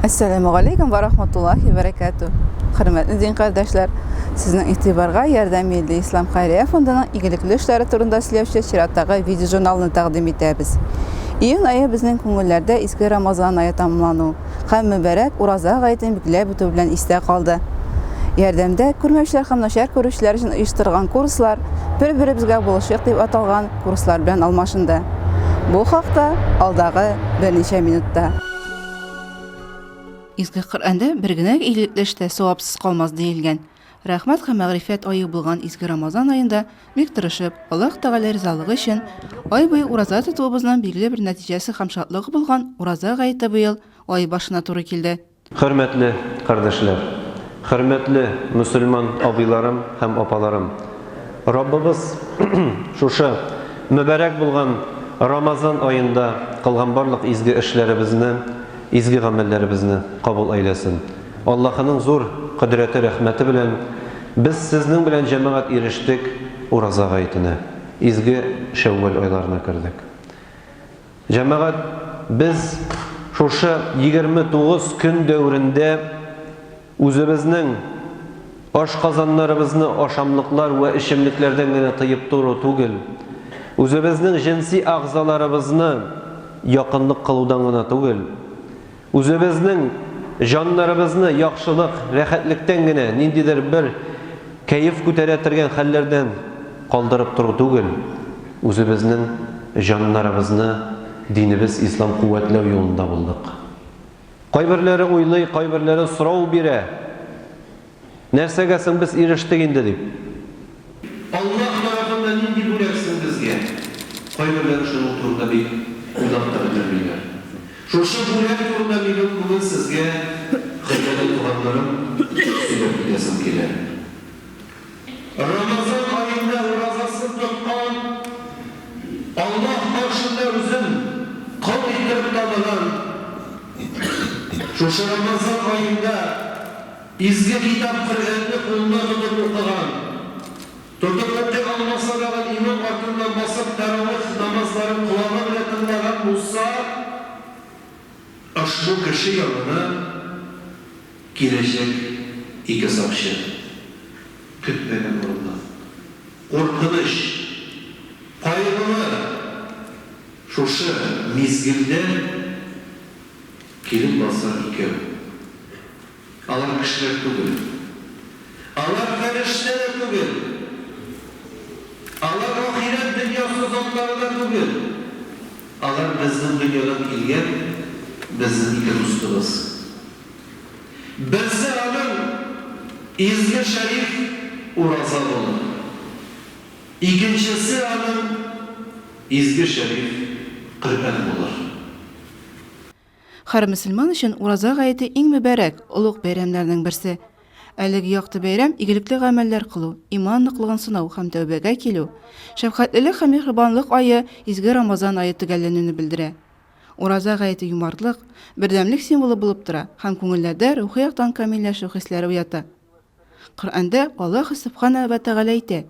Әссәламү галәйкүм вә рахматуллаһи вә бәрәкәтүһ. Хөрмәтле дин кардәшләр, сезнең игътибарга Ярдәм милли ислам хәйрия фондының игелекле эшләре турында сөйләүче чираттагы видеожурналны тәкъдим итәбез. Июнь ае безнең күңелләрдә изге Рамазан ае тәмамлану һәм мөбарәк Ураза гаетен билгеләп үтү белән истә калды. Ярдәмдә күрмәүчеләр һәм начар күрүчеләр өчен оештырылган курслар Бер-беребезгә булышыйк дип аталган курслар белән алмашынды. Бу хакта алдагы берничә минутта. Изге Коръәндә бер генә игелекле эш тә савапсыз калмас диелгән. Рәхмәт һәм мәгърифәт ае булган изге Рамазан аенда бик тырышып, Аллаһ Тәгалә ризалыгы өчен ай буе ураза тотуыбызның билгеле бер нәтиҗәсе һәм шатлыгы булган Ураза гаете быел ай башына туры килде. Хөрмәтле кардәшләр! Хөрмәтле мөселман абыйларым һәм апаларым! Раббыбыз шушы мөбарәк булган Рамазан аенда кылган барлык изге эшләребезне, изге гамәлләребезне кабул әйләсен. Аллаһының зур кодрәте, рәхмәте белән без сезнең белән җәмәгать ирештек Ураза гаетенә, изге Шәүвәл айларына кердек. Җәмәгать, без шушы 29 көн дәверендә үзебезнең ашказаннарыбызны ашамлыклар вә эчемлекләрдән генә тыеп тору түгел, үзебезнең җенси әгъзаларыбызны якынлык кылудан гына түгел, Үзебезнең җаннарыбызны яхшылык, рәхәтлектән генә, ниндидер бер кәеф күтәрә тергән хәлләрдән калдырып тору түгел, үзебезнең җаннарыбызны динебез ислам куәтләү юлында булдык. Кайберләре уйлый, кайберләре сорау бирә. Нәрсәгә соң без ирештек инде дип. Аллаһ тарафыннан нинди бүләк соң безгә? Кайберләре шуның турында бик уйлап та бетермиләр. Шушы бүләк турында минем бүген сезгә, хөрмәтле туганнарым, сөйләп китәсем килә. Рамазан аенда уразасын тоткан, Аллаһ каршында үзен кол иттереп таныган, шушы Рамазан аенда Изге китап Коръәнне кулына тотып укыган, тотып укый алмаса дагын имам артыннан басып тәравих намазларын колагы белән тыңлаган булса, ошбу кеше янына киләчәк ике сакчы. Көтмәгән урыннан. Куркыныч, кайгылы шушы мизгелдә килеп басар икәү. Алар кешеләр түгел. Алар фәрештә дә түгел. Алар ахирәт дөньясы затлары да түгел. Алар безнең дөньядан килгән безнең ике дустыбыз. Берсе аның изге шәриф ураза булыр. Икенчесе аның изге шәриф Коръән булыр. Һәр мөселман өчен Ураза гаете иң мөбарәк, олуг бәйрәмнәрнең берсе. Әлеге якты бәйрәм игелекле гамәлләр кылу, иман ныклыгын сынау һәм тәүбәгә килү, шәфкатьлелек һәм миһербанлык ае, изге Рамазан ае төгәлләнүне белдерә. Ураза гаете юмартлык, бердәмлек символы булып тора һәм күңелләрдә рухи яктан камилләшү хисләре уята. Коръәндә Аллаһы Сөбханә вә Тәгалә әйтә,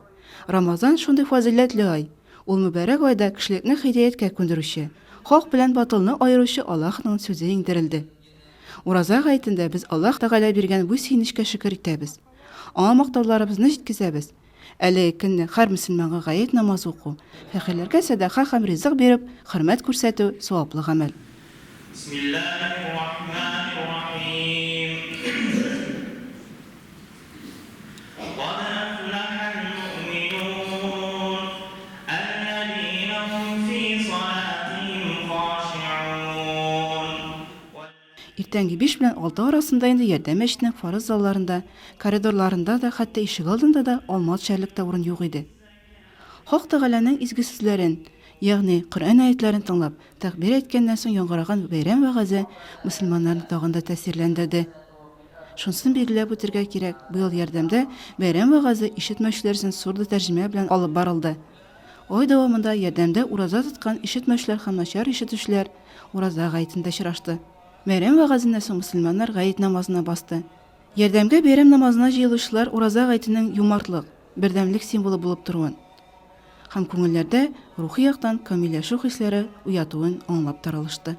Рамазан шундый фазыйләтле ай, ул мөбарәк айда кешелекне һидаяткә күндерүче, хак белән батылны аеручы Аллаһның сүзе иңдерелде. Ураза гаетендә без Аллаһ Тәгалә биргән бу сөенечкә шөкер итәбез. Аңа мактауларыбызны җиткезәбез. Әлеге көнне һәр мөселманга гает намазы уку, фәкыйрьләргә сәдака һәм ризык биреп, хөрмәт күрсәтү, саваплы гамәл. Бисмиллаһир-рахманир-рахим. Кад әфләхәл-муъминун, әлләзина һум фи салатиһим хашиун. Иртәнге биш белән алты арасында инде Ярдәм мәчетенең фарыз залларында, коридорларында да, хәтта ишегалдында да алма төшәрлек тә урын юк иде. Хак Тәгаләнең изге сүзләрен, ягъни Коръән аятьләрен тыңлап, тәкбир әйткәннән соң яңгыраган бәйрәм вәгазе мөселманнарны тагын да тәэсирләндерде. Шунысын билгеләп үтергә кирәк, быел Ярдәмдә бәйрәм вәгазе ишетмәүчеләр өчен сурдотәрҗемә белән алып барылды. Ай дәвамында Ярдәмдә ураза тоткан ишетмәүчеләр һәм начар ишетүчеләр Ураза гаетендә очрашты. Бәйрәм вәгазеннән соң мөселманнар гает намазына басты. Ярдәмгә бәйрәм намазына җыелучылар Ураза гаетенең юмартлык, бердәмлек символы булып торуын һәм күңелләрдә рухи яктан камилләшү хисләре уятуын аңлап таралышты.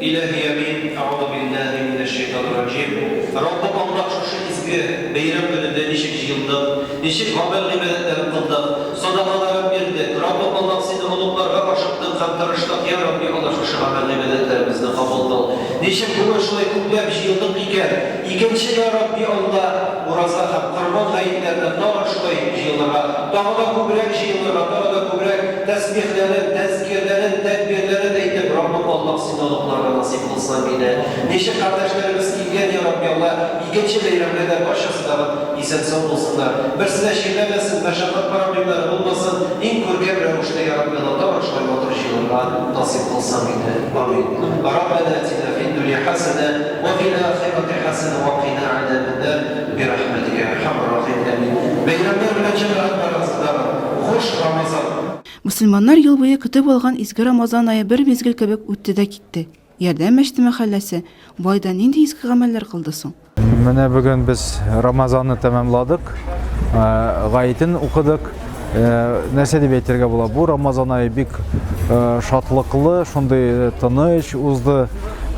Илаһи амин, Әгъузу биллаһи минәш шәйтанир раҗим. Раббым Аллаһ шушы изге бәйрәм көнендә ничек җыелдык, ничек гамәл-гыйбадәтләрен кылдык, садакаларын бирдек, Раббым Аллаһ сине олугларга ашыктык һәм тырыштык, йа Рабби Аллаһ шушы гамәл-гыйбадәтләребезне кабул кыл. Ничек бүген шулай күпләп җыелдык икән, икенче йа Рабби Аллаһ Ураза һәм Корбан гаетләренә тагын шулай җыелырга, тагы да күбрәк җыелырга, тагы да күбрәк тәсбихләрен, тәзкирләрен, тәкбирләрен әйтеп, Раббым Аллаһ сине олугларга насыйп кылсаң иде. Ничек кардәшләребез килгән, йа Рабби Аллаһ, икенче бәйрәмгә дә барчасы тагын исән-сау булсыннар. Берсе дә чирләмәсен, мәшәкать проблемнары булмасын, иң күркәм рәвештә, йа Рабби Аллаһ, тагын шулай матур җыелырга насыйп кылсаң иде. Амин. Раббәнә атина фид-дунья хәсәнә, вә фил ахирәти хәсәнә, вә кина гәзабеннәр, бирәхмәтикә йә әрхәмәр рахимин, амин. Бәйрәмнәр белән җәмәгать барыгызны тагын. Хуш, Рамазан! Мөселманнар ел буе көтеп алган изге Рамазан ае бер мизгел кебек үтте дә китте. Ярдәм мәчете мәхәлләсе бу айда нинди изге гамәлләр кылды соң? Менә бүген без Рамазанны тәмамладык, гаетен укыдык. Нәрсә дип әйтергә була? Бу Рамазан ае бик шатлыклы, шундый тыныч узды.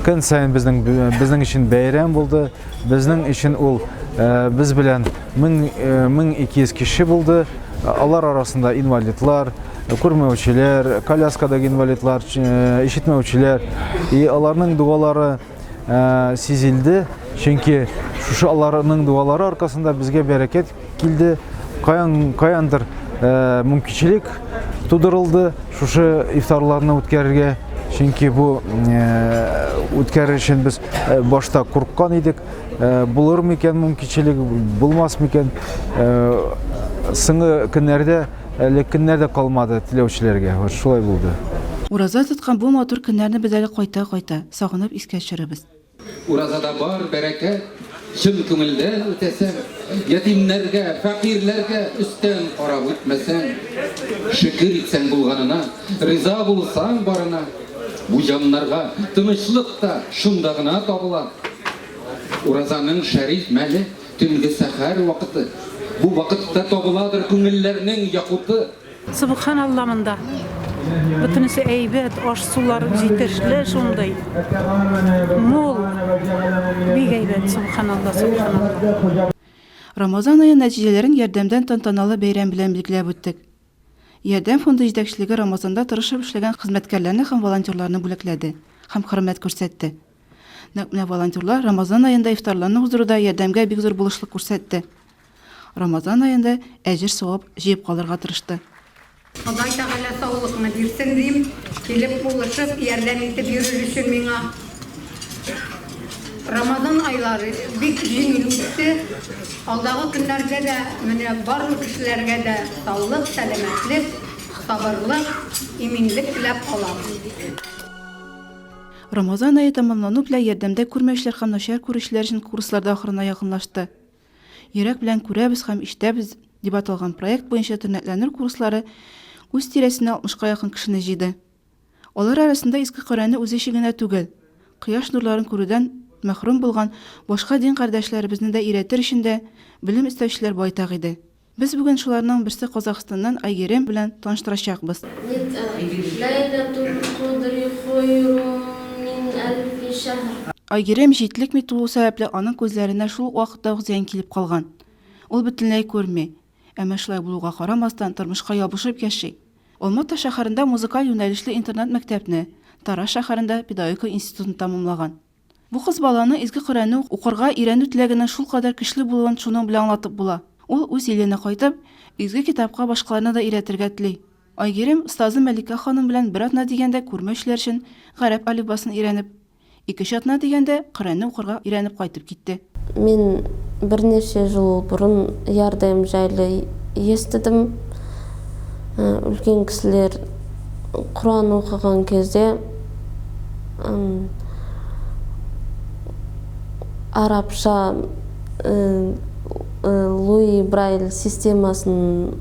Көн саен безнең безнең өчен бәйрәм булды. Безнең өчен ул без белән 1200 кеше булды. Алар арасында инвалидлар, күрмәүчеләр, коляскадагы инвалидлар, ишетмәүчеләр. И аларның дуалары сизелде, чөнки шушы аларның дуалары аркасында безгә бәрәкәт килде. Каян каяндыр мөмкинчелек тудырылды шушы ифтарларны үткәрергә. Чөнки бу үткәрер өчен без башта курыккан идек. Булыр микән мөмкинчелек, булмас микән? Соңгы көннәрдә әле көннәр дә калмады теләүчеләргә. Вот шулай булды. Ураза тоткан бу матур көннәрне без әле кайта-кайта, сагынып искә төшерәбез. Уразада бар бәрәкәт, чын күңелдән үтәсәң, ятимнәргә, фәкыйрьләргә өстән карап үтмәсәң, шөкер итсәң булганына, риза булсаң барына, бу җаннарга тынычлык та шунда гына табыла. Уразаның шәриф мәле, төнге сәхәр вакыты. Бу вакытта табыладыр күңелләрнең якуты. Сөбханалла монда бөтенесе әйбәт, аш-сулар җитешле шундый, мул, бик әйбәт, сөбханалла, сөбханалла. Рамазан ае нәтиҗәләрен Ярдәмдән тантаналы бәйрәм белән билгеләп үттек. Ярдәм фонды җитәкчелеге Рамазанда тырышып эшләгән хезмәткәрләрне һәм волонтерларны бүләкләде һәм хөрмәт күрсәтте. Нәкъ менә волонтерлар Рамазан аенда ифтарларны уздыруда Ярдәмгә бик зур булышлык күрсәтте. Рамазан аенда әҗер-савап җыеп калырга тырышты. Ходай Тәгалә саулыкны бирсен дим, килеп булышып, ярдәм итеп йөрер өчен миңа. Рамазан айлары бик җиңел үтте. Алдагы көннәрдә дә менә барлык кешеләргә дә саулык, сәламәтлек, сабырлык, иминлек теләп калам. Рамазан ае тәмамлану белән Ярдәмдә күрмәүчеләр һәм начар күрүчеләр өчен курслар да ахырына якынлашты. Йөрәк белән күрәбез һәм ишетәбез дип аталган проект буенча тернәкләнү курслары үз тирәсенә алтмышка якын кешене җыйды. Алар арасында Изге Коръәнне үзе өчен генә түгел, кояш нурларын күрүдән мәхрүм булган башка дин кардәшләребезне дә өйрәтер өчен дә белем эстәүчеләр байтак иде. Без бүген шуларның берсе Казахстаннан Айгерим белән таныштырачакбыз. Айгерим җитлекми туу сәбәпле аның күзләренә шул ук вакытта ук зыян килеп калган. Ул бөтенләй күрми. Әмма шулай булуга карамастан, тормышка ябышып яши. Алмата шәһәрендә музыкаль юнәлешле интернат-мәктәпне, Тараз шәһәрендә педагогика институтын тәмамлаган. Бу кыз баланың Изге Коръәнне укырга өйрәнү теләгенең шулкадәр көчле булуын шуның белән аңлатып була. Ул үз иленә кайтып, Изге Китапка башкаларны да өйрәтергә тели. Айгерим, остазы Мәликә ханым белән бер атна дигәндә күрмәүчеләр өчен гарәп әлифбасын өйрәнеп, икенче атна дигәндә Коръәнне укырга өйрәнеп кайтып китте. Мин берничә жыл борын Ярдәм жайлы естідім. Үлкен кісілер Құран оқыған кезде арабша Луи Брайль системасын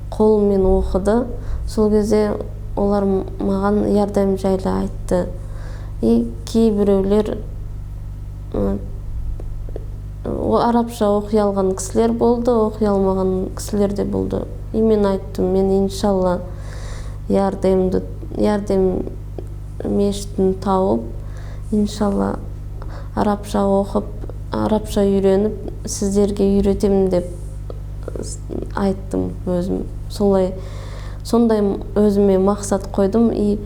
қолымен оқыды. Сол кезде олар маған Ярдәм жайлы айтты. И кейбіреулер арабша оқи алған кісілер болды, оқи алмаған кісілер де болды. И мен айттым, мен иншалла Ярдемді, Ярдем мешітін тауып, Иншалла, арабша оқып, арабша үйреніп, сіздерге үйретемін деп айттым өзім. Солай, сондай өзіме мақсат қойдым и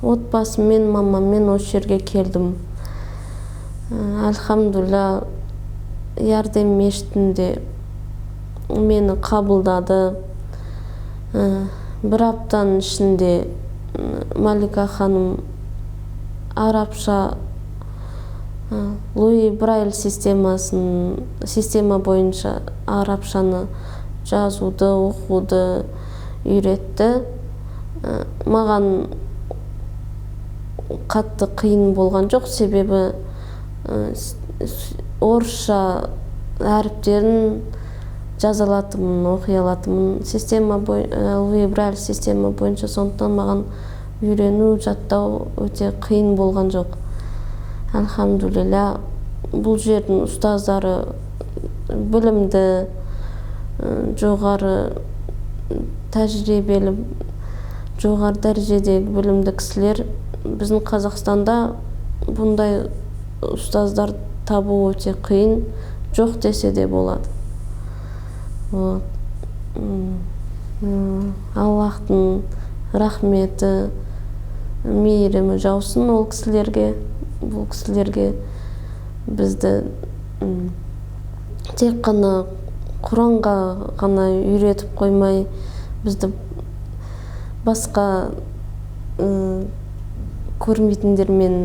отбасыммен, мамаммен осы жерге келдім. Әлхамдулилля, Ярдем мешітінде мені қабылдады. Бір аптаның ішінде Малика ханым арабша Луи Брайль системасын, система бойынша арабшаны жазуды, оқуды үйретті. Маған қатты қиын болған жоқ, себебі орысша әріптерін жаза алатынмын, оқи алатынмын. Система Луи Брайль система бойынша, сондықтан маған үйрену, жаттау өте қиын болған жоқ. Әлхамдулилля, бұл жердің ұстаздары білімді, жоғары тәжірибелі, жоғары дәрежедегі білімді кісілер. Біздің Қазақстанда бұндай ұстаздар табу өте қиын, жоқ десе де болады. Вот. Аллахтың рахметі, мейірімі жаусын ол кісілерге, бұл кісілерге. Бізді тек қана Құранға ғана үйретіп қоймай, бізді басқа көрмейтіндермен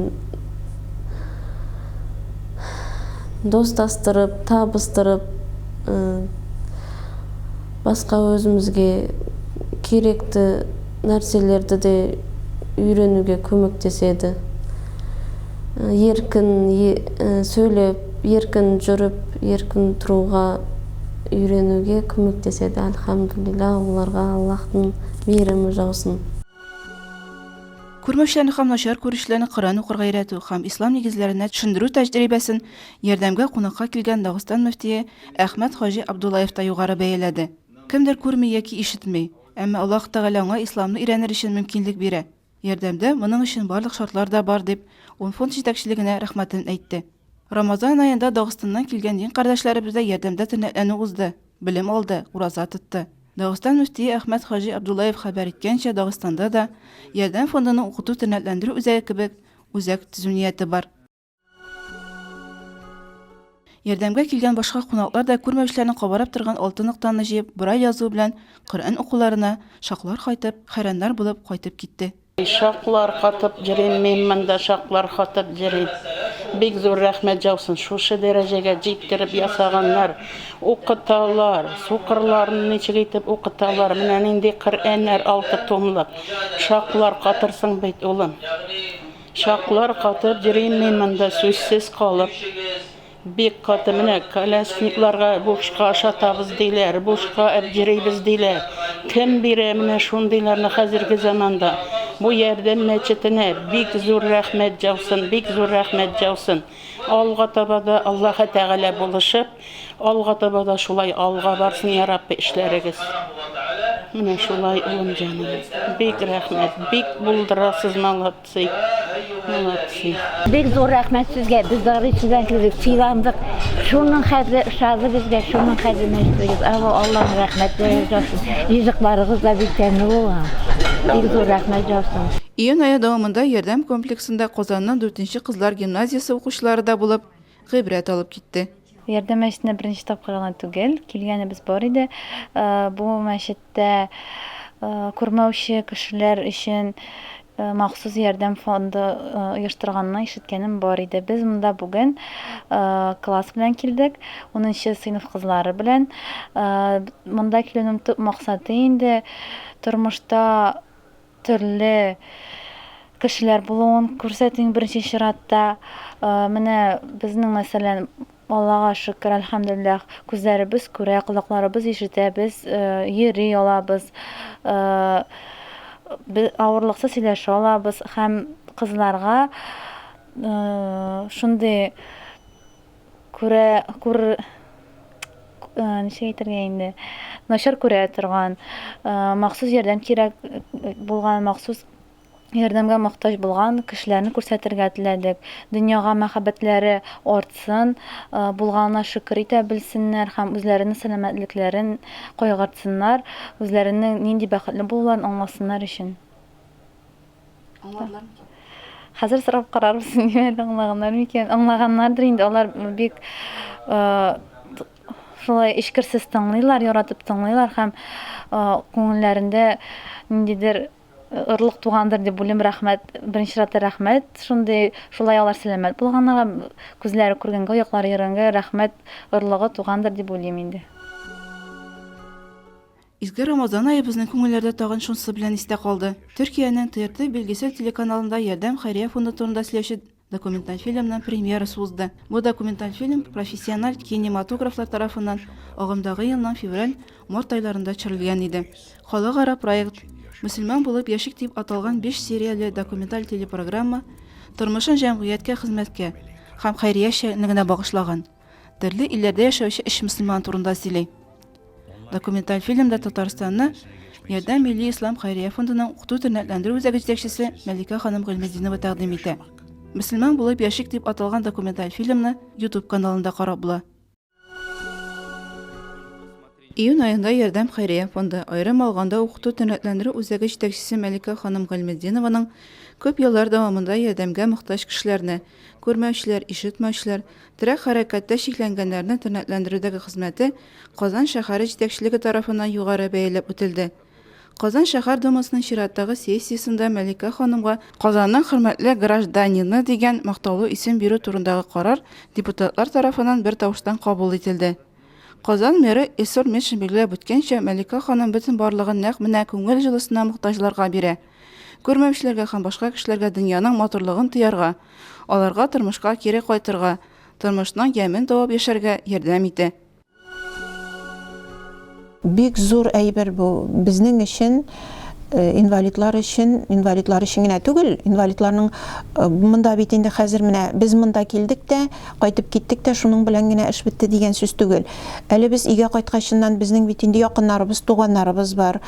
достастырып, табыстырып, басқа өзімізге керекті нәрселерді де үйренуге көмектеседі. Еркін сөйлеп, еркін жүріп, еркін тұруға үйренуге көмектеседі. Әлхамдулилля, оларға Аллахтың мейірімі жаусын. Күрмәүчеләрне һәм начар күрүчеләрне Коръән укырга өйрәтү һәм ислам нигезләренә төшендерү тәҗрибәсен Ярдәмгә кунакка килгән Дагыстан мөфтие Әхмәт хаҗи Абдуллаев та югары бәяләде. Кемдер күрми яки ишетми, әмма Аллаһ Тәгалә аңа исламны өйрәнер өчен мөмкинлек бирә. Ярдәмдә моның өчен барлык шартлар да бар, дип, ун фонд җитәкчелегенә рәхмәтен әйтте. Рамазан аенда Дагыстаннан килгән дин кардәшләребез дә Ярдәмдә тернәкләнү узды, белем алды, ураза тотты. Дагыстан мөфтие Әхмәт хаҗи Абдуллаев хәбәр иткәнчә, Дагыстанда да Ярдәм фондының укыту-тернәкләндерү үзәге кебек үзәк төзү нияте бар. Ярдәмгә килгән башка кунаклар да күрмәүчеләрнең кабарып торган алтын ноктаны җыеп, Борай язуы белән Коръән укуларына шаклар кайтып, хәйраннар булып кайтып китте. Шаклар катып җөрим мин монда, шаклар катып җөрим. Бик зур рәхмәт җаусын, шушы дәрәҗәгә җиткереп ясаганнар. Укыталар, сукырларны ничек итеп укыталар, менә нинди Коръәннәр алты томлык. Шаклар катырсың бит, улым. Шаклар катып йөрим мин монда сүзсез калып. Бик каты менә колясникларга бушка ашатабыз диләр, бушка әп йөрибез диләр. Кем бирә менә шундыйларны хәзерге заманда? Бу Ярдәм мәчетенә бик зур рәхмәт яусын, бик зур рәхмәт яусын. Алга таба да Аллаһы Тәгалә булышып, Алга таба да шулай алга барсын, я Рабби, эшләрегез. Менә шулай, улым җаным. Бик рәхмәт, бик булдырасыз, молодцы. Молодцы. Бик зур рәхмәт сезгә. Без Дарый сездән килдек, сыйландык. Шуның хәтле ошады безгә, шуның хәтле нәрсәгез. Алла Алланың рәхмәтләре яусын. Ризыкларыгыз да бик тәмле булган. Бик зур рәхмәт яусын. Июнь ае дәвамында Ярдәм комплексында Казанның дүртенче кызлар гимназиясе укучылары да булып, гыйбрәт алып китте. Ярдәм мәчетенә беренче тапкыр гына түгел, килгәнебез бар иде. Бу мәчеттә күрмәүче кешеләр өчен махсус ярдәм фонды оештырганны ишеткәнем бар иде. Без монда бүген класс белән килдек, унынчы сыйныф кызлары белән. Монда килүнең төп максаты инде тормышта төрле кешеләр булуын күрсәтү иң беренче чиратта. Менә безнең, мәсәлән, Аллага шөкер, әлхәмдүлилләһ, күзләребез күрә, колакларыбыз ишетә, без йөри алабыз, без авырлыксыз сөйләшә алабыз һәм кызларга шундый күрә, күр, ничек әйтергә инде, начар күрә торган, махсус ярдәм кирәк булган, махсус ярдәмгә мохтаҗ булган кешеләрне күрсәтергә теләдек. Дөньяга мәхәббәтләре артсын, булганына шөкер итә белсеннәр һәм үзләренең сәламәтлекләрен кайгыртсыннар, үзләренең нинди бәхетле булуларын аңласыннар өчен. Аңладылар микән? Хәзер сорап карарбыз, әле аңлаганнар микән? Аңлаганнардыр инде, алар бик шулай эчкерсез тыңлыйлар, яратып тыңлыйлар һәм күңелләрендә ниндидер Ырлык тугандыр дип уйлыйм, рәхмәт, беренче чиратта рәхмәт, шундый, шулай алар сәламәт булганнарга, күзләре күргәнгә, аяклары йөргәнгә рәхмәт ырлыгы тугандыр дип уйлыйм инде. Изге Рамазан ае безнең күңелләрдә тагын шунысы белән истә калды. Төркиянең ТРТ Билгесез телеканалында Ярдәм хәйрия фонды турында сөйләүче Документаль фильмның премьерасы узды. Бу документаль фильм профессиональ кинематографлар тарафыннан агымдагы елның февраль, март айларында төшерелгән иде. Халыкара проект Мөселман булып яшик дип аталган биш серияле документаль телепрограмма тормышын җәмгыятькә хезмәткә һәм хәйрия эшчәнлегенә багышлаган төрле илләрдә яшәүче өч мөселман турында сөйли. Документаль фильмда Татарстанны Ярдәм милли ислам хәйрия фондының укыту-тернәкләндерү үзәге җитәкчесе Мәликә ханым Гыйльметдинова тәкъдим итә. Мөселман булып яшик дип аталган документаль фильмны YouTube каналында карап була. Июнь аенда Ярдәм хәйрия фонды, аерым алганда укыту-тернәкләндерү үзәге җитәкчесе Мәликә ханым Гыйльметдинованың күп еллар дәвамында ярдәмгә мохтаҗ кешеләрне, күрмәүчеләр, ишетмәүчеләр, Терәк хәрәкәттә чикләнгәннәрне тернәкләндерүдәге хезмәте Казан шәһәре җитәкчелеге тарафыннан югары бәяләп үтелде. Казан шәһәр Думасының чираттагы сессиясендә Мәликә ханымга Казанның хөрмәтле гражданины дигән мактаулы исем бирү турындагы карар депутатлар тарафыннан бертавыштан кабул ителде. Казан мэры Илсур Метшин билгеләп үткәнчә, Мәликә ханым бөтен барлыгын нәкъ менә күңел җылысына мохтаҗларга бирә. Күрмәүчеләргә һәм башка кешеләргә дөньяның матурлыгын тоярга, аларга тормышка кире кайтырга, тормышның ямен табып яшәргә ярдәм итә. Бик зур әйбер бу безнең өчен, инвалидлар өчен, инвалидлар өчен генә түгел, инвалидларның монда бит инде хәзер менә без монда килдек тә, кайтып киттек тә, шуның белән генә эш бетте дигән сүз түгел. Әле без өйгә кайткачыннан безнең бит инде якыннарыбыз, туганнарыбыз бар.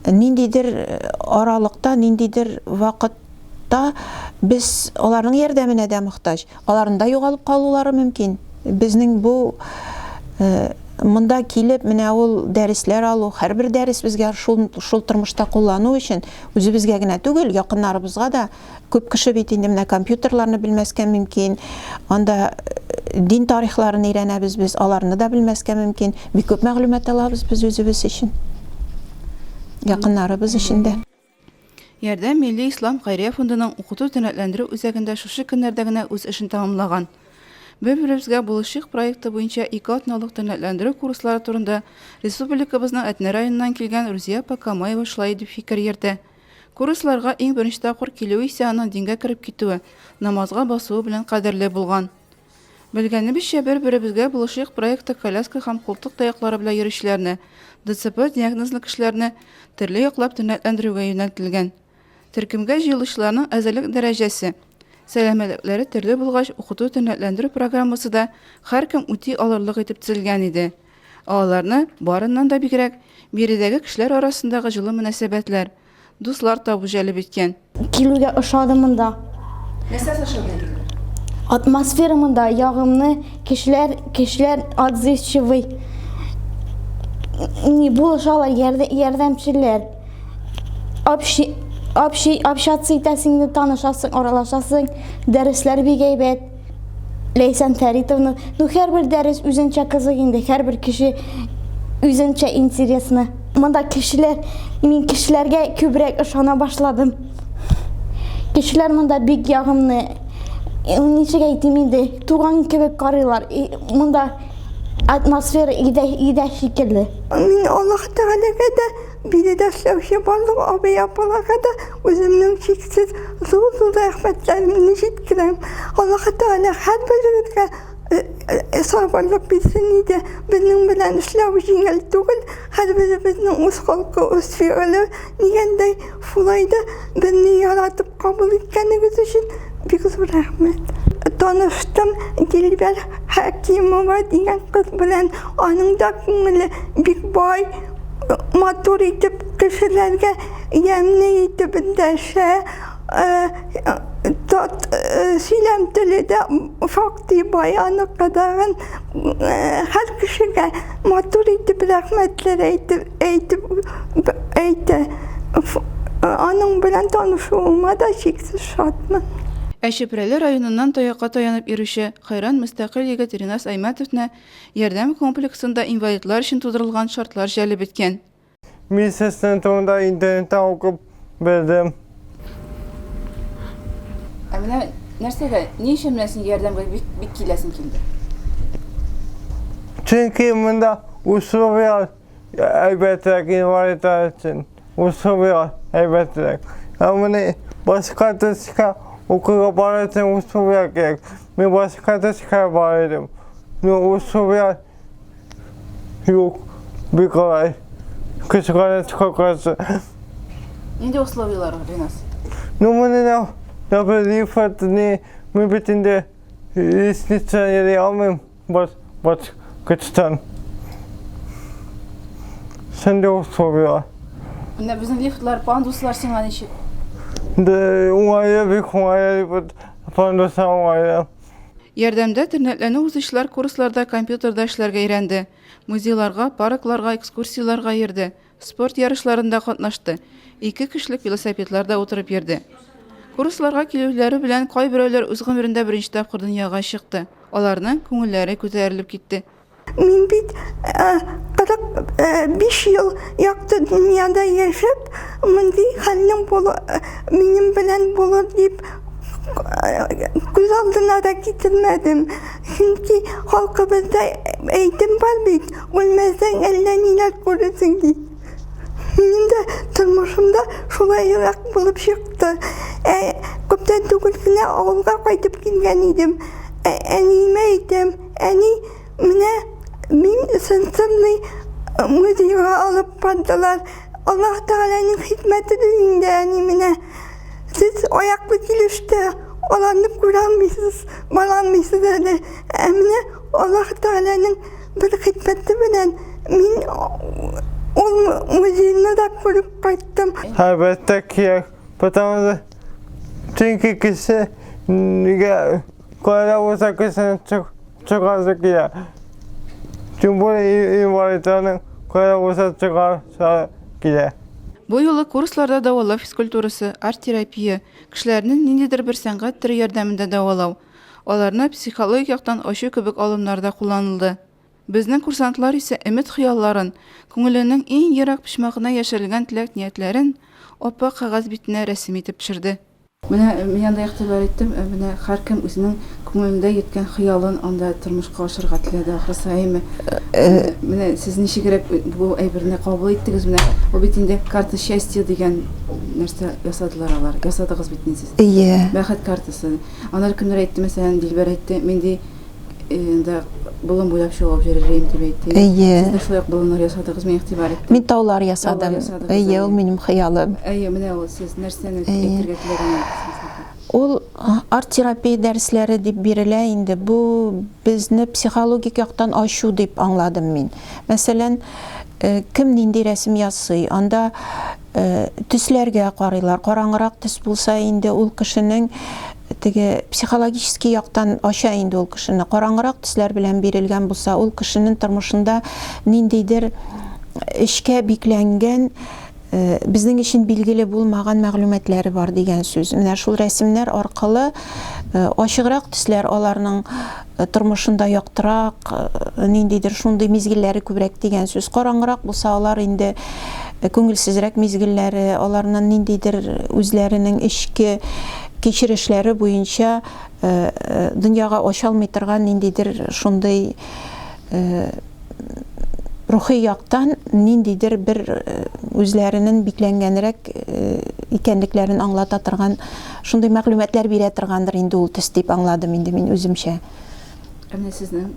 Ниндидер аралыкта, ниндидер вакытта без аларның ярдәменә дә мохтаҗ. Аларның да югалып калулары мөмкин. Безнең бу монда килеп, менә ул дәресләр алу, һәрбер дәрес безгә шул, шул тормышта куллану өчен, үзебезгә генә түгел, якыннарыбызга да, күп кеше бит инде менә компьютерларны белмәскә мөмкин, анда дин тарихларын өйрәнәбез без, аларны да белмәскә мөмкин. Бик күп мәгълүмат алабыз без үзебез өчен, якыннарыбыз өчен дә. Ярдәм милли ислам хәйрия фондының укыту-тернәкләндерү үзәгендә шушы көннәрдә генә үз эшен тәмамлаган. Бер-беребезгә булышыйк проекты буенча ике атналык тернәкләндерү курслары турында республикабызның Әтнә районыннан килгән Рузия апа Камаева шулай дип фикер йөртә. Курсларга иң беренче тапкыр килүе исә аның дингә кереп китүе, намазга басуы белән кадерле булган. Белгәнебезчә, Бер-беребезгә булышыйк проекты коляска һәм култык таяклары белән йөрүчеләрне, ДЦП диагнозлы кешеләрне төрле яклап тернәкләндерүгә юнәлтелгән. Төркемгә җыелучыларның әзерлек дәрәҗәсе, сәламәлекләре төрле булгач, укыту-тернәкләндерү программасы да һәркем үти алырлык итеп төзелгән иде. Ә аларны, барыннан да бигрәк, биредәге кешеләр арасындагы җылы мөнәсәбәтләр, Дуслар табу җәлеп иткән. Килүгә ошады монда. Нәрсәсе ошады бигрәк? Атмосфера монда ягымлы, кешеләр, кешеләр отзывчивый. Не булышалар, ярдәмчелләр. Общи, общи, общаться итәсең, танышасың, аралашасың. Дәресләр бик әйбәт. Ләйсән Фәритовна, ну һәрбер дәрес үзенчә кызык инде, һәрбер кеше үзенчә интересно. Монда кешеләр, мин кешеләргә күбрәк ышана башладым. Кешеләр монда бик ягымлы. Ничек әйтим инде, туган кебек карыйлар. Монда атмосфера өйдә, өйдә шикелле. Мин Аллаһ Тәгаләгә дә Биредә эшләүче барлык абый-апаларга да үземнең чиксез зур-зур рәхмәтләремне җиткерәм. Аллаһы Тәгалә һәрберегезгә сабырлык бирсен иде. Безнең белән эшләү җиңел түгел. Һәрберебезнең үз холкы, үз фигыле дигәндәй, шулай да безне яратып кабул иткәнегез өчен бик зур рәхмәт. Таныштым Дилбәр Хәкимова дигән кыз белән. Аның да күңеле бик бай. Матур итеп кешеләргә ямьле итеп эндәшә. тат сөйләм теле дә шактый бай аныкы тагын һәр кешегә матур итеп рәхмәтләр әйтеп әйтеп әйтә. Аның белән танышуыма да чиксез шатмын. Ә Чүпрәле районыннан таякка таянып йөрүче хәйран мөстәкыйль егет Ринас Аймәтовны Ярдәм комплексында инвалидлар өчен тудырылган шартлар җәлеп иткән. Мин сезнең турында интернеттан укып белдем. Ә менә нәрсәгә, ни өчен менә син ярдәмгә бик, бик киләсең килде? Чөнки монда условияләр әйбәтрәк инвалидлар өчен. Условияләр әйбәтрәк. Ә менә башка төскә укырга барыр өчен условияләр кирәк. Мин башка төскә барыр идем. Но условияләр юк. Бик алай. Кычкырып каршы. Нинди условияләр, Ринас? Ну, менә например, лифт, не, мин бит инде лестница йөри алмыйм. Баш, баскычтан. Шундый условияләр. Менә безнең лифтлар, пандуслар сиңа ничек? Да, уңайлы, бик уңайлы, вот пандуслар уңайлы. Ярдәмдә тернәкләнү узучылар курсларда компьютерда эшләргә өйрәнде, музейларга, паркларга экскурсияләргә йөрде, Спорт ярышларында катнашты, ике кешелек велосипедларда утырып йөрде. Курсларга килүләре белән кайберәүләр үз гомерендә беренче тапкыр дөньяга чыкты. Аларның күңелләре күтәрелеп китте. Мин бит 45 ел якты дөньяда яшәп, мондый хәлнең минем белән булыр дип күз алдына да китермәдем. Чөнки халкыбызда әйтем бар бит, үлмәсәң әллә ниләр күрерсең ди. Минем дә тормышымда шулайрак булып чыкты. Ә күптән түгел генә авылга кайтып килгән идем. Ә, әниемә әйтәм, әни, менә мин сенсорный музейга алып бардылар. Аллаһ Тәгаләнең хикмәтедер инде, әни, менә. Сез аяклы килеш тә аларны күрә алмыйсыз, бара алмыйсыз әле. Ә менә Аллаһ Тәгаләнең бер хикмәте белән мин ул музейны да күреп кайттым. Әлбәттә кирәк, потому что чөнки кеше нигә кайда булса кешенең чыгасы килә. Тем более инвалидларның кайда булса чыгасы килә. Бу юлы курсларда дәвалау физкультурасы, арт-терапия, кешеләрне ниндидер бер сәнгать төре ярдәмендә дәвалау, аларны психологик яктан ачу кебек алымнар да кулланылды. Безнең курсантлар исә өмет-хыялларын, күңеленең иң ерак почмагына яшерелгән теләк-ниятләрен ап-ак кәгазь битенә рәсем итеп төшерде. Менә мин анда игътибар иттем, менә һәркем үзенең күңелендә йөрткән хыялын анда тормышка ашырырга теләде ахрысы, әйеме? Менә сез ничегрәк бу әйберне кабул иттегез? Менә ул бит инде карта счастья дигән нәрсә ясадылар алар. Ясадыгыз бит инде сез. Әйе. Бәхет картасы. Аннары кемнәр әйтте, мәсәлән, Дилбәр әйтте, мин ди Инде болын буйлап чабып йөрерим дип әйтте. Әйе. Сез дә шулай ук болыннар ясадыгыз, мин игътибар иттем. Мин таулар ясадым. Әйе, ул минем хыялым. Әйе, менә ул сез нәрсәне әйтергә теләгән идегез? Ул арт-терапия дәресләре дип бирелә инде. Бу безне психологик яктан ачу дип аңладым мин. Мәсәлән, кем нинди рәсем ясый, анда төсләргә карыйлар. Караңгырак төс булса инде ул кешенең теге психологический яктан ача инде ул кешене. Караңгырак төсләр белән бирелгән булса, ул кешенең тормышында ниндидер эчкә бикләнгән, безнең өчен билгеле булмаган мәгълүматлары бар дигән сүз. Менә шул рәсемнәр аркылы ачыграк төсләр аларның тормышында яктырак, ниндидер шундый мизгелләре күбрәк дигән сүз. Караңгырак булса, алар инде күңелсезрәк мизгелләре, аларның ниндидер үзләренең эчке кичерешләре буенча дөньяга ача алмый торган ниндидер шундый рухи яктан ниндидер бер үзләренең бикләнгәнрәк икәнлекләрен аңлата торган шундый мәгълүматлар бирә торгандыр инде ул төс дип аңладым инде мин үземчә. Ә менә сезнең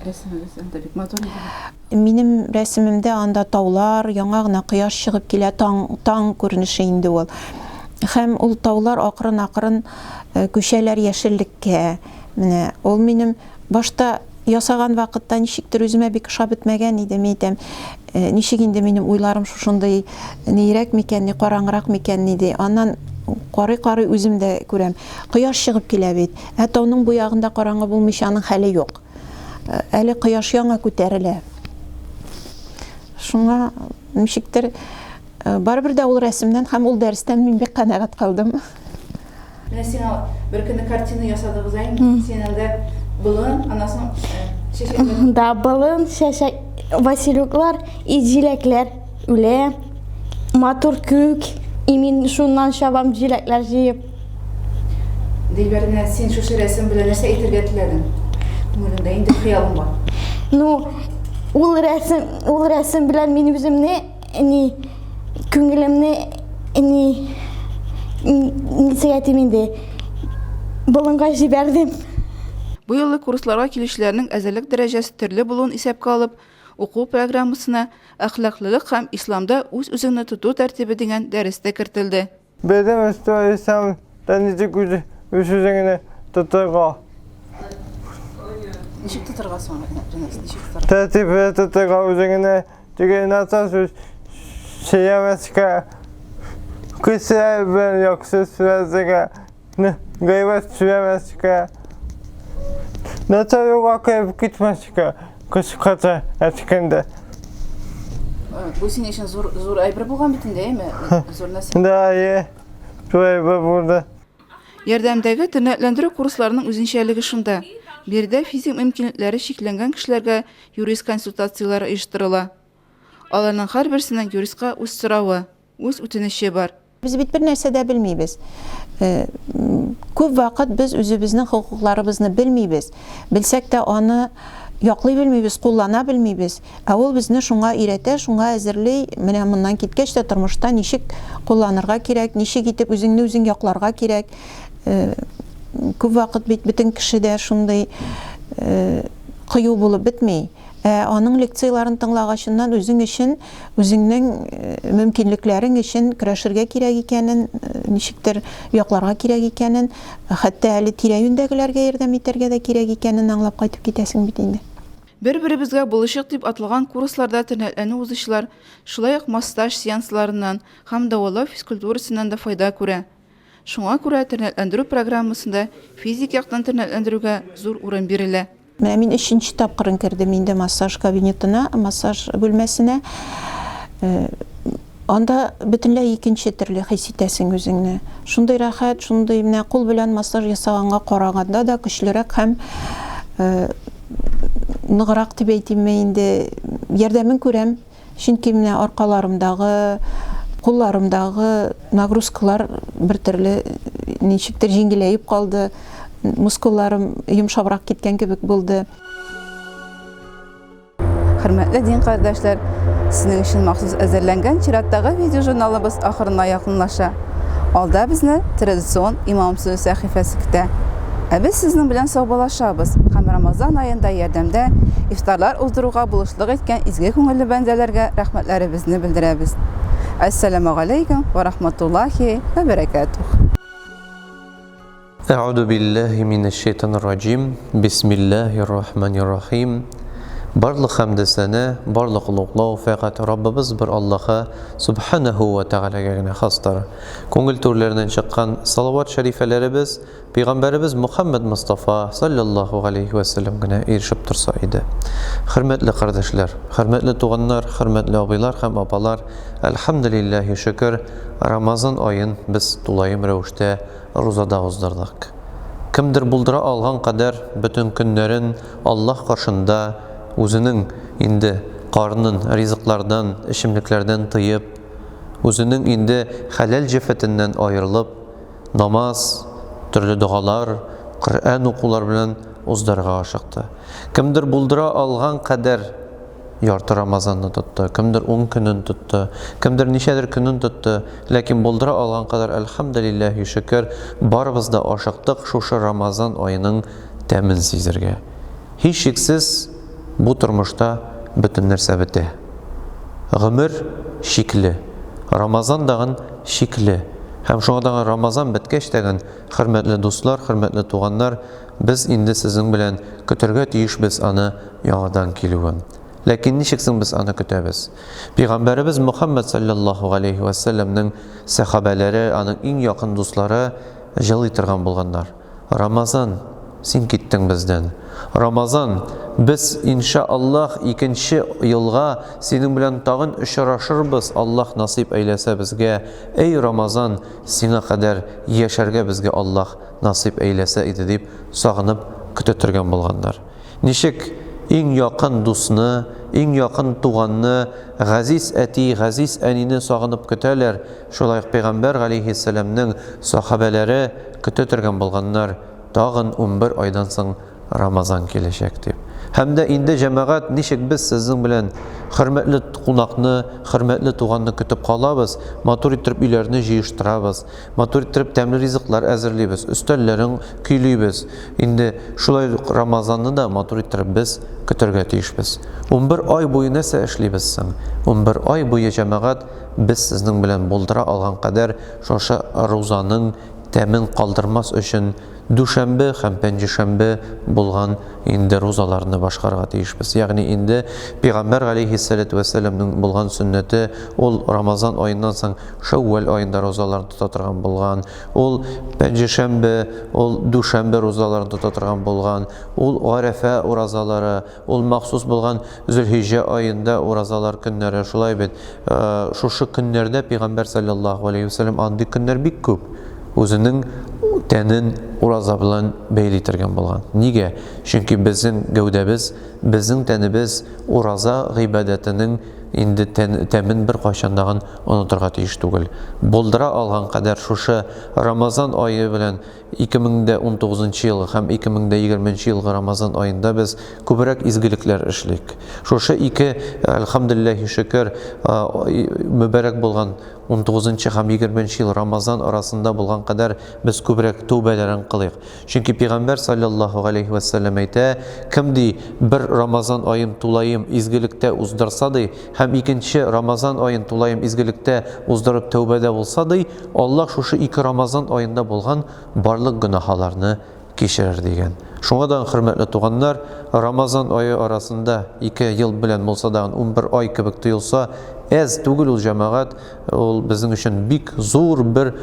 рәсемегез анда бик матур иде. Минем рәсемемдә анда таулар, яңа гына кояш чыгып килә, таң, таң күренеше инде ул. Һәм ул таулар акрын-акрын э, күчәләр яшеллеккә. Менә ул минем башта ясаган вакытта ничектер үземә бик ошап бетмәгән иде, мин әйтәм, э, ничек инде минем уйларым шушындый нирәк микән, ни караңгырак микән, ни ди. Аннан карый-карый үзем дә күрәм. Кояш чыгып килә бит. Ә тауның бу ягында караңгы булмыйча аның хәле юк. Әле кояш яңа күтәрелә. Шуңа ничектер барыбер дә ул рәсемнән һәм ул дәрестән мин бик канәгать калдым. Менә син бер көнне картина ясадыгыз, әйме? Син анда болын, аннан соң чәчәкләр. Да, болын, чәчәк, василюклар и җиләкләр үлә. Матур күк, и мин шуннан чабам җиләкләр җыеп. Дилбәр, менә син шушы рәсем белән нәрсә әйтергә теләдең? Күңелеңдә инде хыялың бар. Ну, ул рәсем, ул рәсем белән мин үземне ни күңелемне ни ничек әйтим инде болынга җибәрдем. Бу юлы курсларга килүчеләрнең әзерлек дәрәҗәсе төрле булуын исәпкә алып, уку программасына Әхлаклылык һәм исламда үз-үзеңне тоту тәртибе дигән дәрес тә кертелде. Белем өстәү исламда ничек үз-үзеңне тотырга. Ничек тотырга соң, Ренас, ничек тотырга? Тәртипле тотырга үзеңне, теге начар сүз сөйләмәскә, кешеләр белән яхшы сөйләшергә, гайбәт сөйләмәскә, начар юлга кереп китмәскә, кыскача әйткәндә. Бу синең өчен зур зур әйбер булган бит инде, әйме? Зур нәрсә. Да, әйе. Зур әйбер булды. Ярдәмдәге тернәкләндерү курсларының үзенчәлеге шунда, биредә физик мөмкинлекләре чикләнгән кешеләргә юрист консультацияләре оештырыла. Аларның һәрберсенең юристка үз соравы, үз үтенече бар. Без бит бер нәрсә дә белмибез. Күп вакыт без үзебезнең хокукларыбызны белмибез. Белсәк тә аны яклый белмибез, куллана белмибез. Ә ул безне шуңа өйрәтә, шуңа әзерли, менә моннан киткәч тә тормышта ничек кулланырга кирәк, ничек итеп үзеңне үзең якларга кирәк. Күп вакыт бит бөтен кеше дә шундый кыю булып бетми. Ә аның лекцияләрен тыңлагачыннан үзең өчен, үзеңнең мөмкинлекләрең өчен көрәшергә кирәк икәнен, ничектер якларга кирәк икәнен, хәтта әле тирә-юньдәгеләргә ярдәм итәргә дә кирәк икәнен аңлап кайтып китәсең бит инде. Бер-беребезгә булышыйк дип аталган курсларда тернәкләнү узучылар шулай ук массаж сеансларыннан һәм дәвалау физкультурасыннан да файда күрә. Шуңа күрә тернәкләндерү программасында физик яктан тернәкләндерүгә зур урын бирелә. Менә мин өченче тапкырын кердем инде массаж кабинетына, массаж бүлмәсенә. Э, анда бөтенләй икенче төрле хис итәсең үзеңне. Шундый рәхәт, шундый менә кул белән массаж ясаганга караганда да көчлерәк һәм э, ныграк дип әйтимме инде, ярдәмен күрәм. Чөнки менә аркаларымдагы, кулларымдагы нагрузкалар бер төрле ничектер җиңеләеп калды, мускулларым йомшабрак киткән кебек булды. Хөрмәтле дин кардәшләр, сезнең өчен махсус әзерләнгән чираттагы видеожурналыбыз ахырына якынлаша. Алда безне традицион Имам сүзе сәхифәсе көтә. Ә без сезнең белән саубалашабыз һәм Рамазан аенда ярдәмдә ифтарлар уздыруга булышлык иткән изге күңелле бәндәләргә рәхмәтләребезне белдерәбез. Әссәламегаләйкүм вә рахматуллахи вә бәрәкәтүһ. Әгъүзу биллаһи минәш-шәйтанир раҗим. Бисмиллаһир рахманир рахим. Барлык хәмде-сәна, барлык олуглау фәкать Раббыбыз бер Аллаһы Субханаһу ва Тәгаләгә генә хастыр. Күңел түрләреннән чыккан салават шәрифәләребез Пәйгамбәребез Мөхәммәд Мостафа салләллаһу галәйһи вә сәлләм генә ирешеп торса иде. Хөрмәтле кардәшләр, хөрмәтле туганнар, хөрмәтле абыйлар һәм апалар, әлхәмдүлилләһи шөкер, Рамазан аен без тулаем рәвештә рузада уздырдык. Кемдер булдыра алган кадәр бөтен көннәрен Аллаһ каршында үзенең инде карынын ризыклардан, эчемлекләрдән тыеп, үзенең инде хәләл җефетеннән аерылып, намаз, төрле догалар, Коръән укулар белән уздырырга ашыкты. Кемдер булдыра алган кадәр ярты Рамазанны тотты, кемдер ун көнен тотты, кемдер ничәдер көнен тотты, ләкин булдыра алган кадәр, әлхәмдүлилләһи шөкер, барыбыз да ашыктык шушы Рамазан аеның тәмен сизергә. Һичшиксез, бу тормышта бөтен нәрсә бетә. Гомер чикле. Рамазан дагын чикле. Һәм шуңа дагы Рамазан беткәч тәген, хөрмәтле дуслар, хөрмәтле туганнар, без инде сезнең белән көтәргә тиешбез аны яңадан килүен. Ләкин ничек соң без аны көтәбез? Пәйгамбәребез Мөхәммәд салләллаһу галәйһи вә сәлләмнең сәхабәләре, аның иң якын дуслары җылый торган булганнар. Рамазан, син киттең бездән. Рамазан, без, инша Аллаһ, икенче елга синең белән тагын очрашырбыз, Аллаһ насыйп әйләсә безгә. Әй, Рамазан, сиңа кадәр яшәргә безгә Аллаһ насыйп әйләсә иде, дип сагынып көтә торган булганнар. Ничек иң якын дусны, иң якын туганны, газиз әти, газиз әнине сагынып көтәләр, шулай ук пәйгамбәр галәйһиссәламнең сахабәләре көтә торган булганнар, тагын 11 айдан соң Рамазан киләчәк дип. Һәм дә инде җәмәгать, ничек без сезнең белән хөрмәтле кунакны, хөрмәтле туганны көтеп калабыз, матур иттереп өйләрне җыештырабыз, Матур иттереп тәмле ризыклар әзерлибез, өстәлләрен көйлибез. Инде шулай ук Рамазанны да матур иттереп без көтәргә тиешбез. 11 ай буе нәрсә эшлибез соң? 11 ай буе, җәмәгать, без сезнең белән булдыра алган кадәр шушы рузаның тәмен калдырмас өчен дүшәмбе һәм пәнҗешәмбе булган инде рузаларны башкарырга тиешбез. Ягъни инде Пәйгамбәр галәйһиссәләтү вәссәламнең булган сөннәте ул Рамазан аеннан соң Шәүвәл аенда розаларын тота торган булган, ул пәнҗешәмбе, ул дүшәмбе розаларын тота торган булган, ул Гарәфә уразалары, ул махсус булган Зөлхиҗә аенда уразалар көннәре, шулай бит. Э, шушы көннәрдә пәйгамбәр саллаллаһу алейхи вәсәлләм андый көннәр бик күп үзенең тәнен ураза белән бәйли торган булган. Нигә? Чөнки безнең гәүдәбез, безнең тәнебез ураза гыйбадәтенең инде тәмен беркайчан дагын онытырга тиеш түгел. Булдыра алган кадәр шушы Рамазан ае белән 2019 нчы елгы һәм 2020 нче елгы Рамазан аенда без күбрәк изгелекләр эшлик. Шушы ике, әлхәмдүлилләһи шөкер, мөбарәк булган 19 нчы һәм 20 нче ел Рамазан арасында булган кадәр без күбрәк тәүбәләрен кылыйк. Чөнки пәйгамбәр салләллаһу галәйһи вә сәлләм әйтә, кем ди, бер Рамазан аен тулаем изгелектә уздырса ди, һәм икенче Рамазан аен тулаем изгелектә уздырып тәүбәдә булса ди, Аллаһ шушы ике Рамазан аенда булган барлык гөнаһаларны кичерер дигән. Шуңа да, хөрмәтле туганнар, Рамазан ае арасында ике ел белән булса да 11 ай кебек тоелса, әз түгел ул җәмәгать, ул безнең өчен бик зур бер,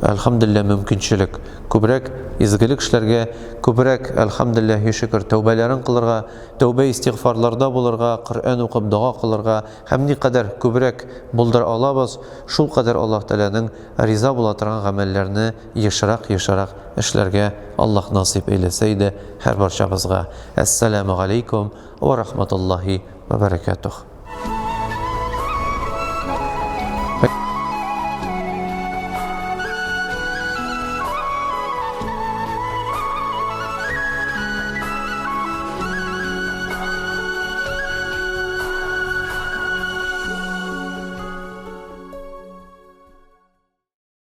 әлхәмдүлилләһ, мөмкинчелек. Күбрәк изгелек эшләргә, күбрәк, әлхәмдүлилләһи шөкер, тәүбәләрен кылырга, тәүбә-истигъфарларда булырга, Коръән укып дога кылырга һәм никадәр күбрәк булдыра алабыз, шулкадәр Аллаһ Тәгаләнең риза була торган гамәлләрне ешрак-ешрак эшләргә Аллаһ насыйп әйләсә иде һәрбарчабызга. Әссәламү галәйкүм вә рахматуллаһи вә бәрәкәтүһ.